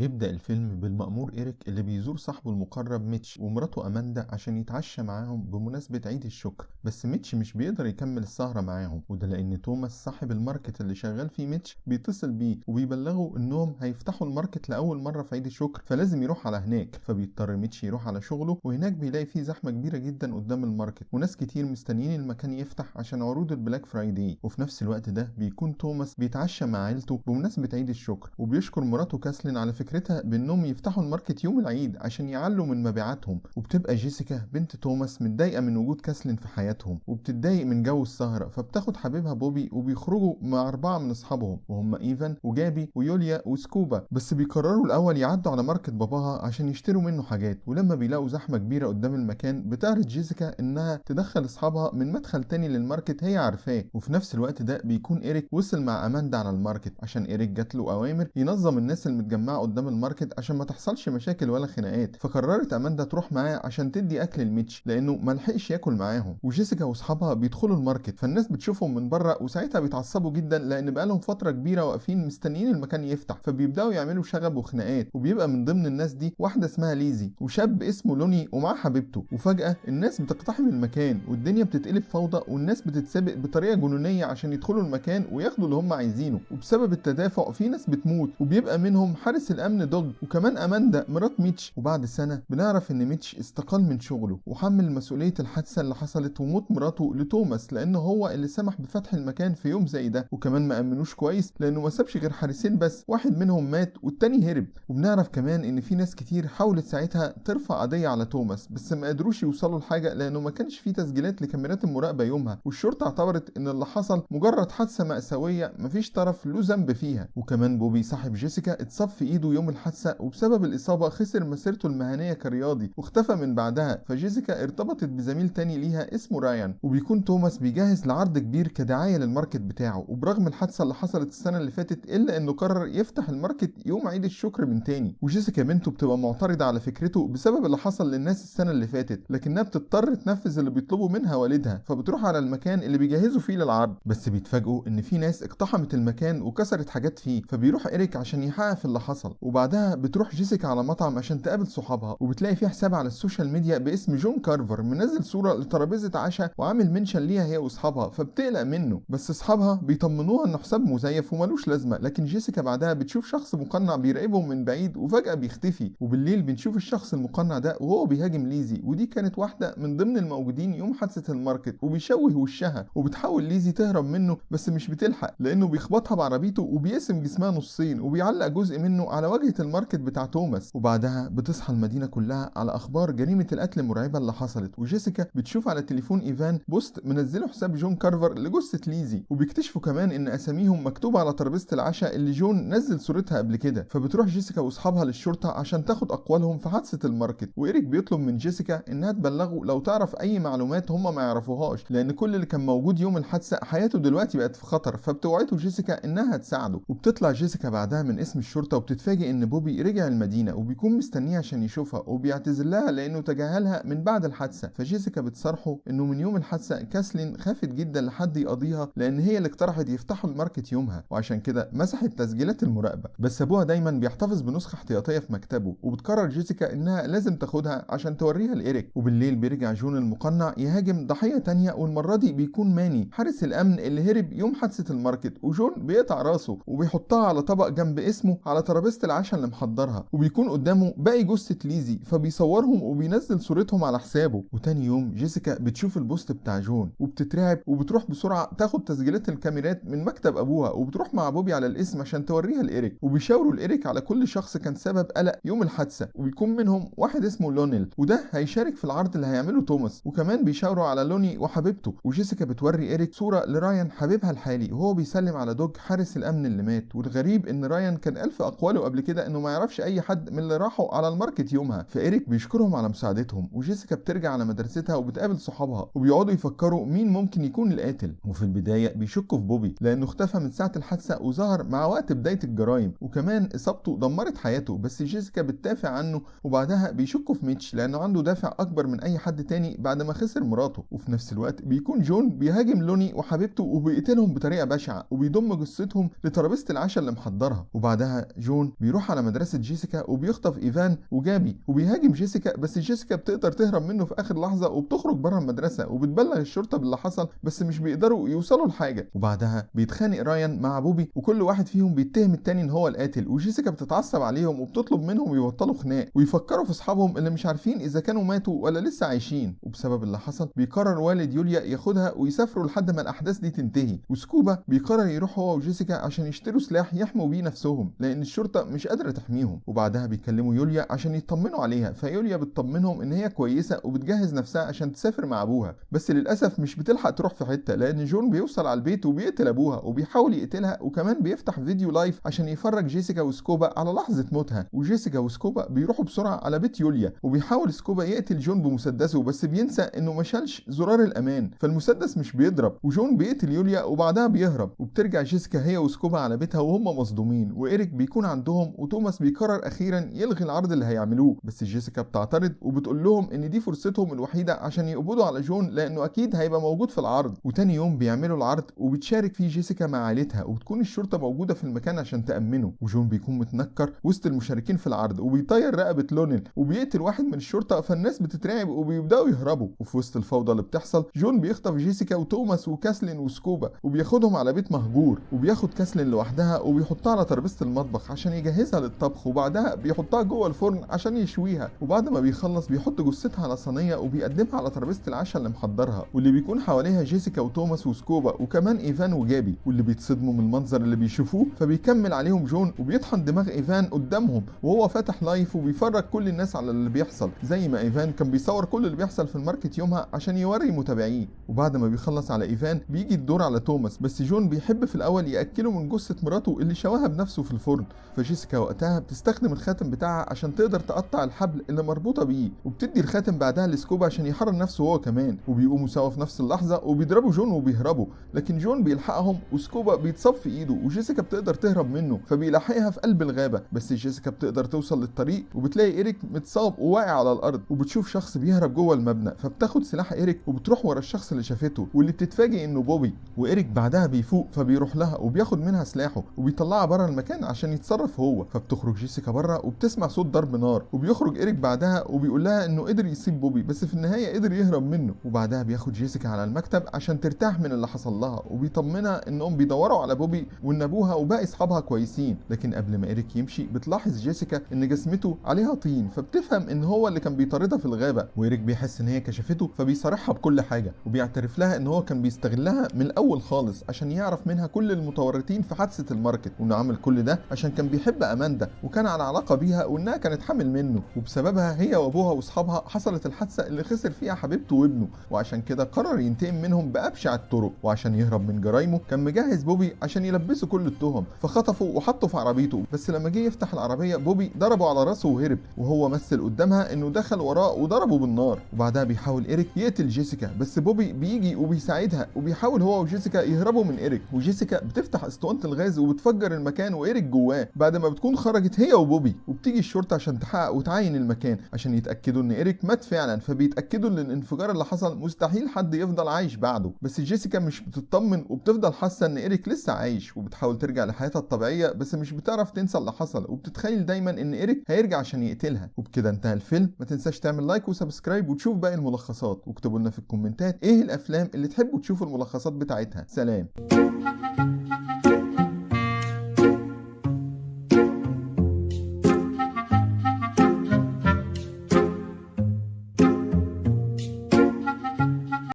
بيبدأ الفيلم بالمأمور إيريك اللي بيزور صاحبه المقرب ميتش ومراته أماندا عشان يتعشى معاهم بمناسبة عيد الشكر، بس ميتش مش بيقدر يكمل السهرة معاهم، وده لأن توماس صاحب الماركت اللي شغال فيه ميتش بيتصل بيه وبيبلغه إنهم هيفتحوا الماركت لأول مرة في عيد الشكر، فلازم يروح على هناك. فبيضطر ميتش يروح على شغله، وهناك بيلاقي فيه زحمة كبيرة جدا قدام الماركت وناس كتير مستنيين المكان يفتح عشان عروض ال Black Friday. وفي نفس الوقت ده بيكون توماس بيتعشى مع عيلته بمناسبة عيد الشكر، وبيشكر مراته كاسلين على فكرتها بانهم يفتحوا الماركت يوم العيد عشان يعلوا من مبيعاتهم. وبتبقى جيسيكا بنت توماس متضايقة من وجود كاسلين في حياتهم وبتتضايق من جو السهرة، فبتاخد حبيبها بوبي وبيخرجوا مع 4 من اصحابهم وهم ايفان وجابي ويوليا وسكوبا، بس بيقرروا الاول يعدوا على ماركت باباها عشان يشتروا منه حاجات. ولما بيلاقوا زحمة كبيرة قدام المكان بتعرض جيسيكا انها تدخل اصحابها من مدخل تاني للماركت هي عارفاه. وفي نفس الوقت ده بيكون إيريك وصل مع اماندا على الماركت عشان إيريك جات له اوامر ينظم الناس المتجمعه قدام الماركت عشان ما تحصلش مشاكل ولا خناقات، فقررت اماندا تروح معاه عشان تدي اكل الميتش لانه ما لحقش ياكل معاهم. وجيسيكا واصحابها بيدخلوا الماركت، فالناس بتشوفهم من بره وساعتها بيتعصبوا جدا لان بقالهم فترة كبيرة واقفين مستنيين المكان يفتح، فبيبداوا يعملوا شغب وخناقات. وبيبقى من ضمن الناس دي واحدة اسمها ليزي وشاب اسمه لوني ومعاه حبيبته. وفجاة الناس بتقتحم المكان والدنيا بتتقلب فوضى والناس بتتسابق بطريقة جنونيه عشان يدخلوا المكان وياخدوا اللي هم عايزينه. وبسبب التدافع في ناس بتموت وبيبقى منهم حارس الامن دوج وكمان اماندا مرات ميتش. وبعد سنة بنعرف ان ميتش استقال من شغله وحمل مسؤولية الحادثة اللي حصلت وموت مراته لتوماس لانه هو اللي سمح بفتح المكان في يوم زي ده، وكمان ما امنوش كويس لانه ما سابش غير حارسين بس، واحد منهم مات والتاني هرب. وبنعرف كمان ان في ناس كتير حاولت ساعتها ترفع قضية على توماس بس ما قدروش يوصلوا لحاجة لانه ما كانش في تسجيلات لكاميرات المراقبة يومها، والشرطة اعتبرت ان اللي حصل مجرد حادثه مأساوية مفيش طرف له ذنب فيها. وكمان بوبي صاحب جيسيكا اتصاب في ايده يوم الحادثة وبسبب الاصابة خسر مسيرته المهنية كرياضي واختفى من بعدها، فجيسيكا ارتبطت بزميل تاني ليها اسمه رايان. وبيكون توماس بيجهز لعرض كبير كدعايه للماركت بتاعه، وبرغم الحادثة اللي حصلت السنة اللي فاتت الا انه قرر يفتح الماركت يوم عيد الشكر من تاني. وجيسيكا بنته بتبقى معترضة على فكرته بسبب اللي حصل للناس السنة اللي فاتت، لكنها بتضطر تنفذ اللي بيطلبه منها والدها، فبتروح على المكان اللي بيجهزوا فيه للعرض. بس بيتفاجئوا ان في ناس اقتحمت المكان وكسرت حاجات فيه، فبيروح إيريك عشان يحقق في اللي حصل. وبعدها بتروح جيسيكا على مطعم عشان تقابل صحابها، وبتلاقي فيه حساب على السوشيال ميديا باسم جون كارفر منزل صوره لترابيزه عشاء وعامل mention ليها هي واصحابها، فبتقلق منه، بس اصحابها بيطمنوها انه حساب مزيف وملوش لازمه. لكن جيسيكا بعدها بتشوف شخص مقنع بيراقبهم من بعيد وفجاة بيختفي. وبالليل بنشوف الشخص المقنع ده وهو بيهاجم ليزي، ودي كانت واحدة من ضمن الموجودين يوم حادثه الماركت، وبيشوه وشها، وبتحاول ليزي تهرب منه بس مش بتلحق لانه بيخبطها بعربيته وبيقسم جسمها نصين وبيعلق جزء منه على واجهه الماركت بتاع توماس. وبعدها بتصحى المدينة كلها على اخبار جريمة القتل المرعبة اللي حصلت، وجيسيكا بتشوف على تليفون ايفان post منزله حساب جون كارفر لجثه ليزي، وبيكتشفوا كمان ان اساميهم مكتوبة على ترابيزة العشاء اللي جون نزل صورتها قبل كده. فبتروح جيسيكا واصحابها للشرطة عشان تاخد اقوالهم في حادثه الماركت، وإيريك بيطلب من جيسيكا انها تبلغه لو تعرف اي معلومات هم ما يعرفوهاش لان كل اللي كان موجود يوم الحادثة حياته دلوقتي بقت في خطر، فبتوعده جيسيكا انها تساعده. وبتطلع جيسيكا بعدها من اسم الشرطة وبتتفاجئ ان بوبي رجع المدينة وبيكون مستنيه عشان يشوفها، وبيعتذر لها لانه تجاهلها من بعد الحادثة. فجيسيكا بتصارحه انه من يوم الحادثة كاسلين خافت جدا لحد يقضيها لان هي اللي اقترحت يفتحوا الماركت يومها، وعشان كده مسحت تسجيلات المراقبة، بس ابوها دايما بيحتفظ بنسخه احتياطيه في مكتبه، وبتقرر جيسيكا انها لازم تاخدها عشان توريها لإيريك. وبالليل بيرجع جون المقنع يهاجم ضحية تانية، والمرة دي بيكون ماني حارس الامن اللي هرب يوم حادثه الماركت، وجون بيقطع راسه وبيحطها على طبق جنب اسمه على ترابيزة العشاء اللي محضرها، وبيكون قدامه باقي جثة ليزي، فبيصورهم وبينزل صورتهم على حسابه. وتاني يوم جيسيكا بتشوف ال post بتاع جون وبتترعب وبتروح بسرعة تاخد تسجيلات الكاميرات من مكتب ابوها، وبتروح مع بوبي على الاسم عشان توريها لإيريك، وبيشاوروا لإيريك على كل شخص كان سبب قلق يوم الحادثة، وبيكون منهم واحد اسمه لونيل وده هيشارك في العرض اللي هيعمله توماس، وكمان بيشاوروا على لوني وحبيبته. وجيسيكا بتوري إيريك صوره لرايان حبيبها الحالي وهو بيسلم على دوج حارس الامن اللي مات. والغريب ان رايان كان قال في اقواله قبل كده انه ما يعرفش اي حد من اللي راحوا على الماركت يومها، فإيريك بيشكرهم على مساعدتهم. وجيسيكا بترجع على مدرستها وبتقابل صحابها وبيقعدوا يفكروا مين ممكن يكون القاتل. وفي البداية بيشكوا في بوبي لانه اختفى من ساعة الحادثة وظهر مع وقت بداية الجرائم، وكمان اصابته دمرت حياته، بس جيسيكا بتدافع عنه. وبعدها بيشكوا في ميتش لانه عنده دافع اكبر من اي حد تاني بعد ما خسر مراته. وفي نفس الوقت بيكون جون بيهاجم لوني وحبيبته وبيقتلهم بطريقة بشعة وبيضم جثتهم لترابيزه العشاء اللي محضرها. وبعدها جون بيروح بيروح على مدرسه جيسيكا وبيخطف ايفان وجابي وبيهاجم جيسيكا، بس جيسيكا بتقدر تهرب منه في اخر لحظة وبتخرج بره المدرسة وبتبلغ الشرطة باللي حصل، بس مش بيقدروا يوصلوا لحاجة. وبعدها بيتخانق رايان مع بوبي وكل واحد فيهم بيتهم التاني ان هو القاتل، وجيسيكا بتتعصب عليهم وبتطلب منهم يبطلوا خناق ويفكروا في اصحابهم اللي مش عارفين اذا كانوا ماتوا ولا لسه عايشين. وبسبب اللي حصل بيقرر والد يوليا ياخدها ويسافروا لحد ما الاحداث دي تنتهي، وسكوبا بيقرر يروح هو وجيسيكا عشان يشتروا سلاح يحموا بيه نفسهم لان الشرطة مش قادرة تحميهم. وبعدها بيكلموا يوليا عشان يطمنوا عليها، فيوليا بتطمنهم ان هي كويسة وبتجهز نفسها عشان تسافر مع ابوها، بس للاسف مش بتلحق تروح في حتة لان جون بيوصل على البيت وبيقتل ابوها وبيحاول يقتلها، وكمان بيفتح فيديو live عشان يفرج جيسيكا وسكوبا على لحظة موتها. وجيسيكا وسكوبا بيروحوا بسرعة على بيت يوليا، وبيحاول سكوبا يقتل جون بمسدسه بس بينسى انه ما شالش زرار الامان فالمسدس مش بيضرب، وجون بيقتل يوليا وبعدها بيهرب. وبترجع جيسيكا هي وسكوبا على بيتها وهم مصدومين، وإيريك بيكون عندهم، وتوماس بيقرر اخيرا يلغي العرض اللي هيعملوه، بس جيسيكا بتعترض وبتقول لهم ان دي فرصتهم الوحيدة عشان يقبضوا على جون لانه اكيد هيبقى موجود في العرض. وتاني يوم بيعملوا العرض وبتشارك فيه جيسيكا مع عائلتها، وبتكون الشرطة موجودة في المكان عشان تامنه، وجون بيكون متنكر وسط المشاركين في العرض وبيطير رقبة لونيل وبيقتل واحد من الشرطة، فالناس بتترعب وبيبداوا يهربوا. وفي وسط الفوضى اللي بتحصل جون بيخطف جيسيكا وتوماس وكاسلين وسكوبا وبياخدهم على بيت مهجور، وبياخد كاسلين لوحدها وبيحطها على ترابيزة المطبخ عشان يجهزها للطبخ، وبعدها بيحطها جوه الفرن عشان يشويها، وبعد ما بيخلص بيحط جثتها على صينية وبيقدمها على ترابيزة العشاء اللي محضرها، واللي بيكون حواليها جيسيكا وتوماس وسكوبا وكمان ايفان وجابي، واللي بيتصدموا من المنظر اللي بيشوفوه. فبيكمل عليهم جون وبيطحن دماغ ايفان قدامهم وهو فاتح live وبيفرج كل الناس على اللي بيحصل، زي ما ايفان كان بيصور كل اللي بيحصل في ال market يومها عشان يوري متابعيه. وبعد ما بيخلص على ايفان بيجي الدور على توماس، بس جون بيحب في الاول ياكله من جثة مراته اللي شواها بنفسه في الفرن، فجيسيكا وقتها بتستخدم الخاتم بتاعها عشان تقدر تقطع الحبل اللي مربوطة بيه، وبتدي الخاتم بعدها لسكوبا عشان يحرر نفسه هو كمان، وبيقوموا سوا في نفس اللحظة وبيضربوا جون وبيهربوا، لكن جون بيلحقهم وسكوبا بيتصاب في ايده وجيسيكا بتقدر تهرب منه فبيلاحقها في قلب الغابة، بس جيسيكا بتقدر توصل للطريق وبتلاقي إيريك متصاب وواقع على الارض، وبتشوف شخص بيهرب جوه المبنى فبتاخد سلاح إيريك وبتروح ورا الشخص اللي شافته واللي بتتفاجئ انه بوبي. وإيريك بعدها بيفوق فبيروح لها وبياخد منها سلاحه وبيطلعها بره المكان عشان يتصرف هو، فبتخرج جيسيكا بره وبتسمع صوت ضرب نار، وبيخرج إيريك بعدها وبيقول لها انه قدر يصيب بوبي بس في النهاية قدر يهرب منه. وبعدها بياخد جيسيكا على المكتب عشان ترتاح من اللي حصل لها، وبيطمنها انهم بيدوروا على بوبي وان ابوها وباقي اصحابها كويسين. لكن قبل ما إيريك يمشي بتلاحظ جيسيكا ان جسمته عليها طين، فبتفهم ان هو اللي كان بيطاردها في الغابة، وإيريك بيحس ان هي كشفته فبيصارحها بكل حاجة، وبيعترف لها ان هو كان بيستغلها من الاول خالص عشان يعرف منها كل المتورطين في حادثه ال market، وانه عمل كل ده عشان كان بيحب اماندا وكان على علاقة بيها وانها كانت حامل منه، وبسببها هي وابوها واصحابها حصلت الحادثة اللي خسر فيها حبيبته وابنه، وعشان كده قرر ينتقم منهم بابشع الطرق. وعشان يهرب من جرايمه كان مجهز بوبي عشان يلبسه كل التهم، فخطفه وحطه في عربيته، بس لما جه يفتح العربية بوبي ضربه على راسه وهرب، وهو مثل قدامها انه دخل وراه وضربه بالنار. وبعدها بيحاول إيريك يقتل جيسيكا، بس بوبي بيجي وبيساعدها وبيحاول هو وجيسيكا يهربوا من إيريك، وجيسيكا بتفتح اسطوانة الغاز وبتفجر المكان وإيريك جواه بعد ما بتكون خرجت هي وبوبي. وبتيجي الشرطة عشان تحقق وتعاين المكان عشان يتأكدوا ان إيريك مات فعلا، فبيتأكدوا ان الانفجار اللي حصل مستحيل حد يفضل عايش بعده. بس جيسيكا مش بتطمن وبتفضل حاسة ان إيريك لسه عايش، وبتحاول ترجع لحياتها الطبيعية بس مش بتعرف تنسى اللي حصل، وبتتخيل دايما ان إيريك هيرجع عشان يقتلها. وبكده انتهى الفيلم. ما تنساش تعمل like و subscribe وتشوف باقي الملخصات، واكتبوا لنا في الكومنتات ايه الافلام اللي تحبوا تشوفوا الملخصات بتاعتها. سلام.